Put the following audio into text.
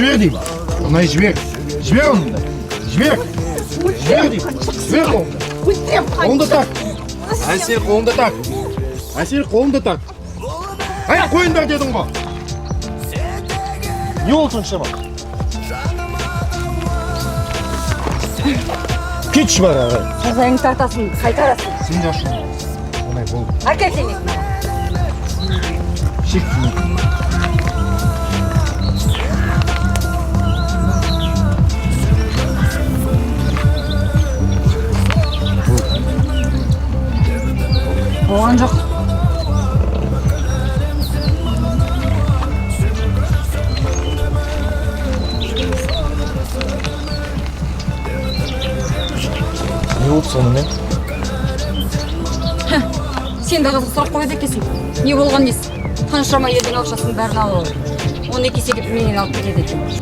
Жібер деймін. Оңай жібер. Жібер оны. Жібер. Жібер деймін. Жібер қолыңды. Қолыңды так. Әсел, қолыңды так. Әсел, қолыңды так. Ай, қойыңдар дедің ғой. Не болды соншама? Кетші бар ағай. Сазайыңды тартасың, қайтарасың. Сен де ашуланба. Оңай болды. Әкел темекіні маған. Шек темекі. Болған жоқ. Не болды сонымен? Сен де қызық сұрақ қояды екенсің. Не болған несі? Қаншама елдің ақшасының бәрін алып алды. Оны екі есе менен алып кетеді екен.